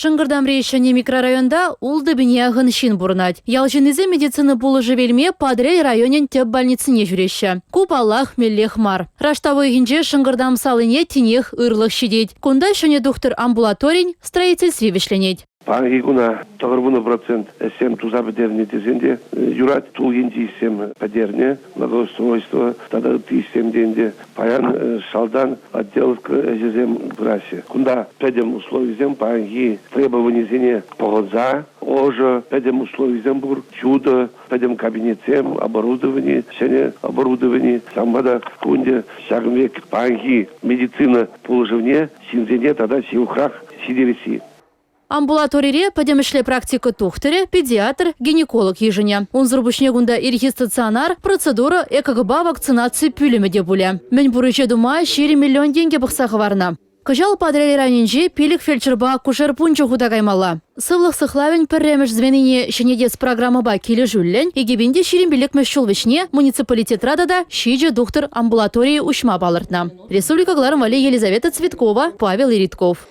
Шӑнкӑртамри ҫӗнӗ микрорайонта ултӑ пине яхӑн ҫын пурӑнать. Ял ҫыннисем медицина пулӑшӑвӗ илме Патӑрьел районӗн тӗп больницине ҫӳреҫҫӗ. Ку, паллах, меллех мар. Раштав уйӑхӗнче Шӑнкӑртам салине тинех ырлӑх ҫитет. Кунта ҫӗнӗ тухтӑр амбулаторин строительстви вӗҫленет. Паянхи куна 90% ӗҫсем туса пӗтернӗ тесен те юрать. Тул енчи ӗҫсем пӗтернӗ, благоустройство тата ытти ӗҫсем те ӗнтӗ. Паян шалтан отделка ӗҫӗсем пыраҫҫӗ. Кунта пӗтӗм условисем паянхи требованисене пӑхӑнса, ӑшӑ, пӗтӗм условисем пур, ҫутӑ, пӗтӗм кабинетсем, оборудовани, ҫӗнӗ оборудовани. Ҫавӑнпа та ку ӗнтӗ ҫакӑн пек паянхи медицина пулӑшӑвне ҫынсене тата ҫывӑхрах ҫитересси. Амбулаторире пӗтӗмӗшле практика тухтӑрӗ, педиатр, гинеколог йышӑнӗ. Унсӑр пуҫне кунта ирхи стационар, процедура, ЭКГпа вакцинаци пӳлӗмӗ те пулӗ. Мӗн пур ӗҫе тума 20 миллион тенкӗ пӑхса хӑварнӑ. Кӑҫал Патӑрьел районӗнче пилӗк фельдшерпа акушер пункчӗ хута каймалла. Сывлӑх сыхлавӗн пӗрремӗш звенине ҫӗнетес программӑпа килӗшӳллӗн 2025 ҫул вӗҫне муниципалитетра тата ҫичӗ тухтӑр амбулаторийӗ уҫма палӑртнӑ. Республика кӑларӑм валли Елизавета Цветкова, Павел Иритков.